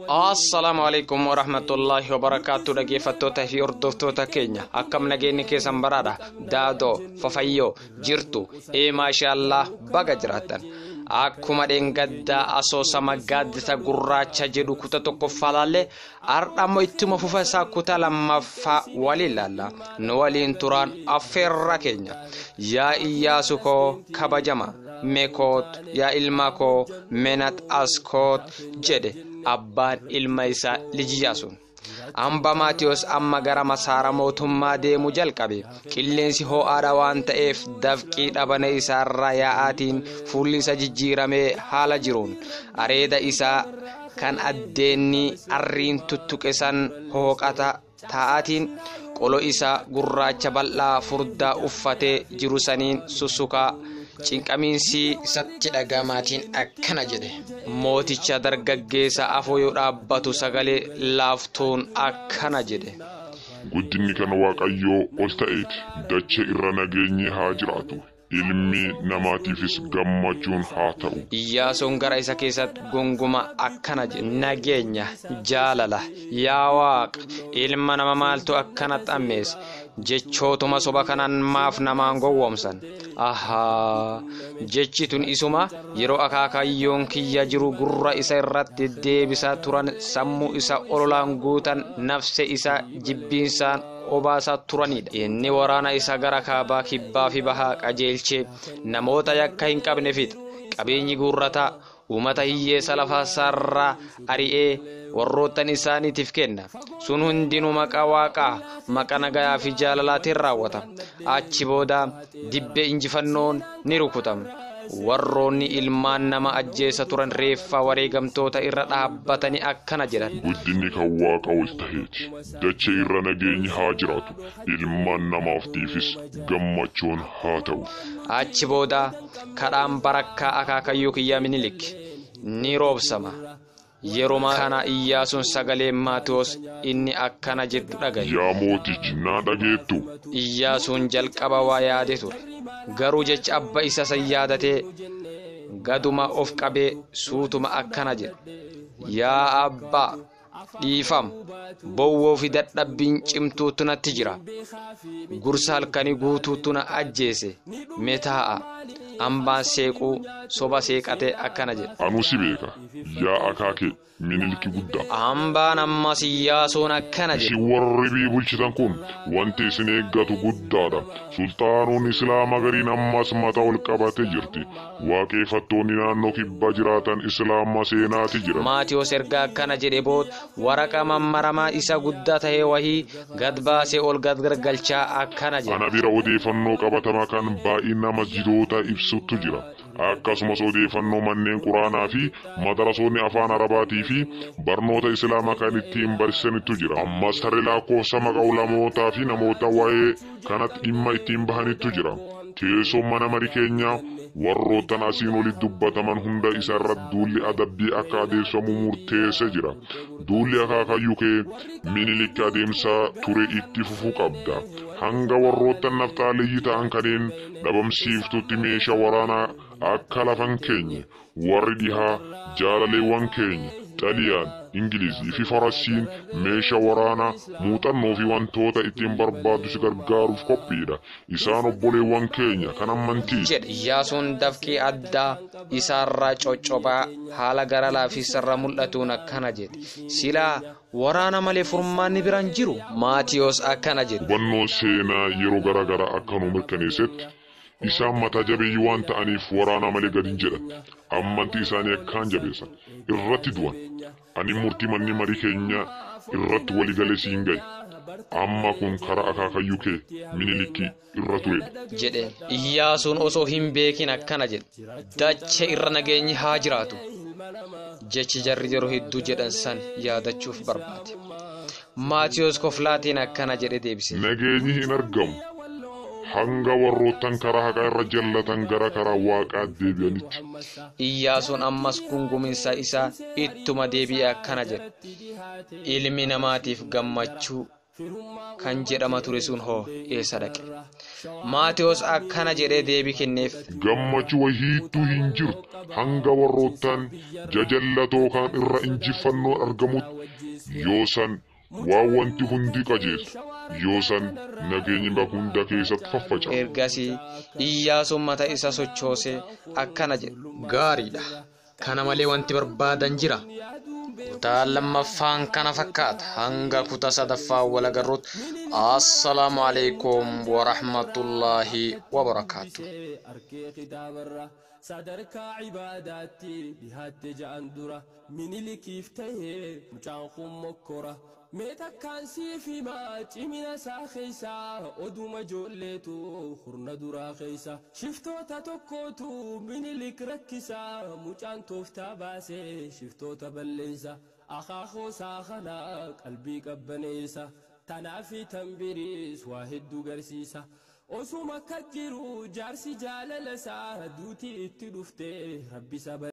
Assalaamu alaikum warahmatullaahi wabarakaatu. Dhaggeeffattoota fi hordoftoota keenya, akkam nageenyi keessan? Baraadha daadoo fafayyoo jirtu? Ee, maashaallah, baga jiraattan. Akkuma dheengaddaa asoosama Gaaddisa Gurraacha jedhu kutaa tokkoffaa laallee, har'a ittuma fufa isaa kutaa lammaffaa waliin laalla. Nu waliin turaan affeerra keenya. Yaa Iyyaasu koo kabajama meekoot, yaa ilma koo menat askoot, jedhe abbaan ilma isaa Liji Iyyaasuun. Hamba Maatiyos amma gara masaara mootummaa deemu jalqabe. Qilleensi ho'aadha waan ta'eef dafqii dhabana isaarraa yaa'aatiin fuulli isa jijjiiramee haala jiruun areeda isaa kan addeenni arriin tuttuqe san hooqata taa'aatiin qolo isaa gurraacha bal'aa furdaa uffatee jiru saniin sussukaa cinqamiinsi isatti dhagamaatiin akkana jedhe. Mooticha dargaggeessa afoo yoo dhaabbatu sagalee laaftuun akkana jedhe. Guddinni kan Waaqayyoo ol ta'eeti. Dachee irra nageenyi haa jiraatu. Ilmi namaatiifis gammachuun haa ta'u. Iyyaasuun gara isa keessatti gunguma akkana jedhe. Nageenya, jaalala, yaa Waaqa, ilma nama maaltu akkana xammeesse? Jechootuma soba kanaan maaf namaan gowwoomsan? Ahaa, jechi tun isuma yeroo akaakayyoon kiyya jiru gurra isa irratti deebisaa turan, sammuu isa ololaan guutan, nafse isa jibbiinsaan obaasaa turanidha. Inni waraana isa gara kaabaa, kibbaa fi bahaa qajeelchee namoota yakka hin qabne fixa. Qabeenyi guurrataa uummata hiyyeessa lafasaarraa ari'ee warroottan isaaniitiif kenna. Sun hundinuu maqaa Waaqaa, maqa nagayaa fi jaalalaatiin raawwata. Achi booda dibbee injifannoon ni rukutama. Warroonni ilmaan nama ajjeesa turan reeffa wareegamtoota irra dhaabbatanii akkana jedhan. Guddinni kan Waaqa ol ta'eeti. Dachee irra nageenyi haa jiraatu. Ilmaan namaatiifis gammachuun haa ta'u. Achi booda kadhaan barakkaa akaakayyuu kiyya Minilik ni roobsama. Yeroo kana Iyyaasuun sagalee Maatiyos inni akkana jedhu dhagaye. Yaa mootichi, naa dhageettu? Iyyaasuun jalqaba waa yaade ture. Garuu jecha abba isa san yaadatee gaduma of qabee suutuma akkana jedhe. Yaa abbaa, dhiifama, bowwoo fi dadhabbiin cimtuutu natti jira. Gursa halkanii guutuutu na ajjeese. Mee taa'a. Hambaan seequu soba seeqatee akkana jedhe. Anuu si beeka. Yaa akaakee Miniliki guddaa. Hambaan ammas Iyyaasuun akkana jedhe. Isin warri biyya bulchitan kun wanti isin eeggatu guddaadha. Sultaanonni Islaama gariin ammas mataa ol qabatee jirti. Waaqeffattoonni naannoo kibbaa jiraatan Islaama seenaati jiran. Maatiyos erga akkana jedhe booda waraqa mammaramaa isa guddaa ta'e wahii gad baasee ol gad gargalchaa akkana jedhe. Ana bira odeeffannoo qabatamaa kan baay'ina masjidoota ibsutu jira. Akkasumas odeeffannoo manneen quraanaa fi madarasoonni afaan Arabaatii fi barnoota Islaamaa kan ittiin barsiisanitu jira. Ammas tarree lakkoofsa maqaa ulamootaa fi namoota waa'ee kanatti dhimma ittiin bahanitu jira. Teessoon mana marii keenyaa warroottan asiin olitti dubbataman hunda isa irratti duulli adabbii akka adeemsifamu murteessee jira. Duulli akaakayyuu kee Minilik adeemsaa ture itti fufuu qabda. Hanga warroottan nafxaaleeyyii ta'an kanneen dhabamsiiftutti meeshaa waraanaa akka lafan keenya warri dhihaa jaalaleewwan keenya Xaliyaan, Ingilizii fi Faransiin meeshaa waraanaa, muuxannoo fi wantoota ittiin barbaadu si gargaaruuf qophiidha. Isaan obboleewwan keenya kan amantii. Jedhe. Iyyaasuun dafqii addaa isaarraa coccobaa haala gara laafisarra mul'atuun akkana jedhe. Silaa waraana malee furmaanni biraan jiru. Maatiyos akkana jedhe. Hubannoon seenaa yeroo garaa garaa akka nu mirkaneessetti isaan mataa jabeeyyii waan ta'aniif waraana malee gadi hin jedhan. Amantii isaanii akkaan jabeessan. Irratti du'an. Ani murtii manni marii keenya irratti waliigalee siin gahe. Amma kun karaa akaakayyuu kee Minilikii irra turedha. Jedhe. Iyyaasuun osoo hin beekin akkana jedhe. Dachee irra nageenyi haa jiraatu. Jechi jarri yeroo hedduu jedhan san yaadachuuf barbaade. Maatiyos koflaatiin akkana jedhe deebise. Nageenyi hin argamu. Hanga warroottan karaa haqaa irra jallatan gara karaa Waaqaa deebi'anitti. Iyyaasuun ammas gunguminsa isaa ittuma deebi'ee akkana jedhe. Ilmi namaatiif gammachuu Kan jedhama ture sun hoo eessa dhaqe? Maatewos akkana jedhee deebii kenneef. Gammachuu wahiitu hin jirtu hanga warroottan jajallatoo kan irra injifannoo argamutti yoo san waan wanti hundi qajeeltu yoo san nageenyi bakka hunda keessatti faffaca'a. Ergasii Iyyaasuun mata isa sochoosee akkana jedhe. Gaariidha. Kana malee wanti barbaadan jira. Kutaa lammaffaan kana fakkaata. Hanga kutaa sadaffaa wal agarruutti. Assalaamu alaikum warahmatullaahi wabarakaatu. Arkee kitaabarra sadarkaa ibaadaatti dhihaatte ja'an dura Minilikiif tahee mucaan kun mokkora. Mee takkaan siif himaa cimina isaa keessa oduma ijoolleetu hurna duraa keessa shiftoota tokkootu Minilik rakkisa mucaan tooftaa baasee shiftoota balleessa akaakoo isaa kana qalbii qabbaneessa tanaafi tanbiriis waa hedduu garsiisa. Osuma akka jiru jaarsi jaalala isaa duuti itti dhuftee rabbi saba.